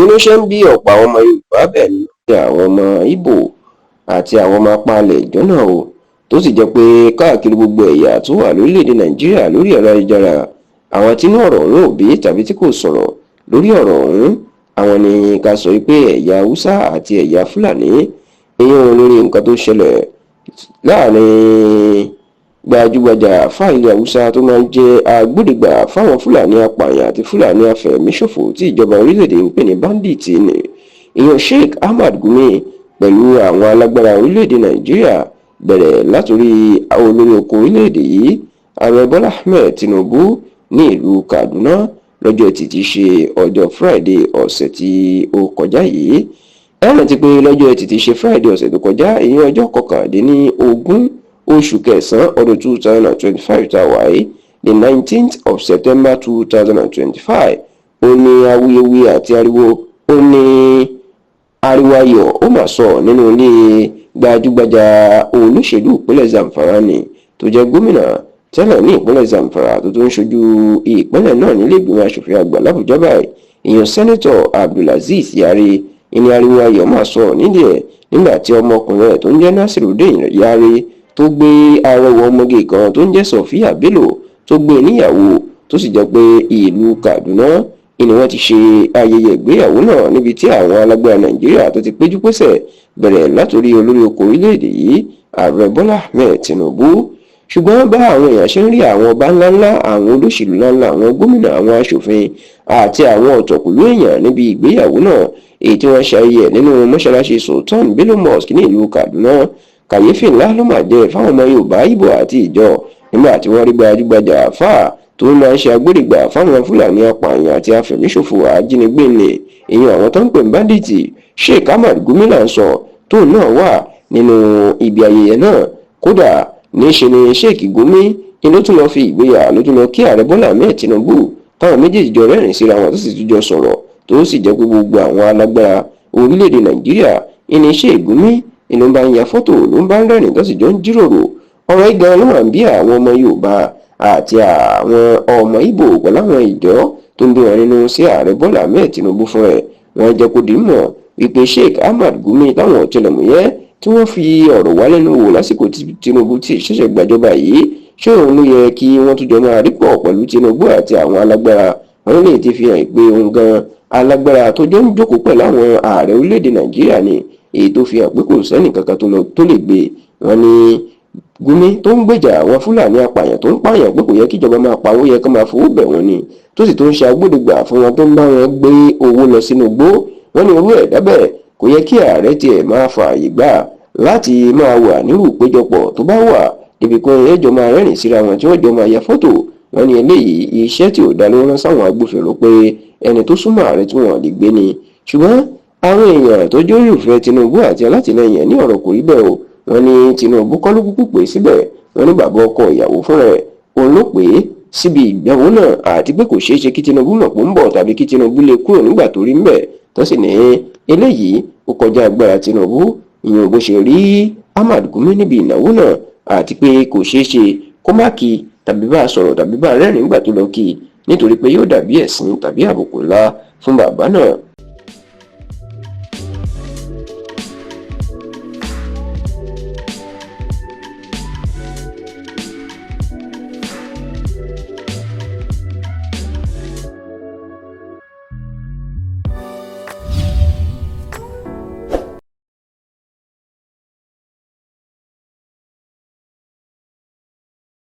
Inú ṣe ń bí ọ̀pọ̀ àwọn ọmọ Yorùbá, bẹ́ẹ̀ ni àwọn ọmọ Ìgbò àti àwọn ọmọ apá-alẹ̀ ìjọ náà o, tó sì jẹ́ pé káàkiri gbogbo ẹ̀yà tó wà lórílẹ̀‐èdè Nàìjíríà lórí ẹ̀rọ ayélujára, àwọn tínú ọ̀rọ̀ ọ̀hún ò bí tàbí tí kò sọ̀rọ̀ lórí ọ̀rọ̀ ọ̀hún, àwọn ni ká sọ pé ẹ̀yà Haúsá àti ẹ̀yà Fúlàní. Ìyẹn lórí nǹkan tó ṣẹlẹ̀ láàrin gbajúgbajà àáfàá ilẹ̀ Haúsá tó máa ń jẹ́ agbódegbà fáwọn Fúlàní apààyàn àti Fúlàní afẹ̀míṣòfò tí ìjọba orílẹ̀-èdè ń pè ní bandit ní, ìyẹn Sheikh Ahmad Gumi, pẹ̀lú àwọn alágbára orílẹ̀-èdè Nàìjíríà, bẹ̀rẹ̀ látòrí olórí oko orílẹ̀-èdè yìí, Ààrẹ Bọ́lá Ahmed Tinubu, ní ìlú Kaduna lọ́jọ́ Ẹtì tí ṣe ọjọ́ Friday ọ̀sẹ̀ tí ó kọjá yìí. Ẹ rántí pé lọ́jọ́ Ẹtì tí ṣe Friday ọ̀sẹ̀ tó kọjá, ìyẹn ọjọ́ 19 oṣù kẹsàn-án ọdún 2025 tá a wà yìí, the 19th of September 2025, ó ní awuyewuye àti ariwo, ó ní ariwo ayọ̀ ó mà sọ nínú ilé gbajúgbajà olóṣèlú ìpínlẹ̀ Zamfara ni, tó jẹ́ gómìnà tẹ́lẹ̀ ní ìpínlẹ̀ Zamfara, tó tún ń ṣojú ìpínlẹ̀ náà nílé ìgbìmọ̀ asòfin àgbà l'Àbújá báyìí, ìyẹn Senator Abdulazeez Yari. Ìní ariwo ayọ̀ máa sọ nídìí ẹ̀ nígbà tí ọmọkùnrin rẹ̀ tó ń jẹ́ Nasirudeen Yari, tó gbé arẹwà ọmọge kan tó ń jẹ́ Sofia Bello, tó gbé níyàwó, tó sì jẹ́ pé ìlú Kaduna ni wọ́n ti ṣe ayẹyẹ ìgbéyàwó náà, níbi tí àwọn alágbára Nàìjíríà tó ti péjú pésẹ̀, bẹ̀rẹ̀ látòrí olórí oko orílẹ̀-èdè yìí, Ààrẹ Bọ́lá Ahmed Tinubu. Ṣùgbọ́n bá àwọn èèyàn ṣe ń rí àwọn ọba ńláńlá, àwọn olóṣèlú ńláńlá, àwọn gómìnà, àwọn aṣòfin àti àwọn ọ̀tọ̀kùlú èèyàn níbi ìgbéyàwó náà, èyí tí wọ́n ṣe ayẹyẹ nínú mọ́ṣáláṣí Sultan Bello Mosque ní ìlú Kaduna, kàyéfì ńlá ló mà jẹ́ fáwọn ọmọ Yorùbá, Ìgbò àti Ìjọ nígbà tí wọ́n rí gbajúgbajà àáfàá tó máa ń ṣe agbódegbà fáwọn Fúlàní apààyàn àti afẹ̀míṣòfò ajínigbé ní, ìyẹn àwọn tó ń pè ní bandit, Sheikh Ahmad Gumi là ń sọ, tóun náà wà nínú ibi ayẹyẹ náà. Kódà, níṣe ni Sheikh Gumi ni ló tún lọ fi ìgboyà ló tún lọ kí Ààrẹ Bọ́lá Ahmed Tinubu, táwọn méjèèjì jọ rẹ́rìn síra wọn, tó sì tún jọ sọ̀rọ̀, tó sì jẹ́ pé gbogbo àwọn alágbára orílẹ̀-èdè Nàìjíríà ìní Sheikh Gumi ni ló ń bá ń ya fọ́tò, ló ń bá ń rẹ́rìn, tó sì jọ ń jíròrò ọ̀rọ̀ yìí gan ló wà ń bí àwọn ọmọ Yorùbá àti àwọn ọmọ Ìgbò pẹ̀lú àwọn ìjọ tó ń bí wọn nínú sí Ààrẹ Bọ́lá Ahmed Tinubu fún ẹ̀. Wọ́n jẹ́ kó di mọ̀ wípé Sheikh Ahmad Gumi, táwọn ọ̀tẹlẹ̀múyẹ́ tí wọ́n fi ọ̀rọ̀ wá lẹ́nu wò lásìkò tí Tinubu ti ṣẹ̀ṣẹ̀ gbàjọba yìí, ṣé òun ló yẹ kí wọ́n tún jọ máa rí pọ̀ pẹ̀lú Tinubu àti àwọn alágbára? Wọn lè ti fi hàn pé òun gan alágbára tó jọ ń jókòó pẹ̀lú àwọn ààrẹ orílẹ̀-èdè Nàìjíríà ni, èyí tó fi hàn pé kò sẹ́nì kankan tó lè gbé. Wọn ní Gumi tó ń gbèjà àwọn Fúlàní apààyàn tó ń pààyàn, pé kò yẹ kíjọba máa pawó, yẹ kó máa fowó bẹ̀ wọ́n ni, tó sì tó ń ṣe agbódegbà fún wọn, tó ń bá wọn gbé owó lọ sínú igbó, wọn ní irú ẹ̀ dábẹ́ kò yẹ kí ààrẹ tiẹ̀ máa fààyè gbà láti máa wà nírú ìpéjọpọ̀ tó bá wà, débi pé ẹjọ́ máa rẹ́rìn síra wọn, tí wọ́n jọ máa ya fọ́tò. Wọn ní eléyìí, iṣẹ́ tí ò dá ló rán sáwọn agbófinró pé ẹni tó súnmọ́ ààrẹ tí wọ́n lè gbé ni. Ṣùgbọ́n àwọn èèyàn tó jẹ́ olùfẹ́ Tinubu àti alátìlẹyìn ẹ̀ ní ọ̀rọ̀ kò rí bẹ́ẹ̀ o. Wọ́n ní Tinubu kọ́ ló kúkú pè síbẹ̀. Wọ́n ní bàbá ọkọ ìyàwó fúnra ẹ̀ òun ló pè é síbi ìgbéyàwó náà, àti pé kò ṣeé ṣe kí Tinubu mọ̀ pé ń bọ̀ tàbí kí Tinubu lè kúrò nígbà tó rí ń bẹ̀, tó sì ní eléyìí ó kọjá agbára Tinubu, ìyẹn bó ṣe rí Ahmad Gumi níbi ìnáwó náà, àti pé kò ṣeé ṣe kó má kí tàbí bá a sọ̀rọ̀ tàbí bá a rẹ́rìn nígbà tó lọ kí, nítorí pé yóò dàbí ẹ̀sín tàbí àbùkù ńlá fún bàbá náà.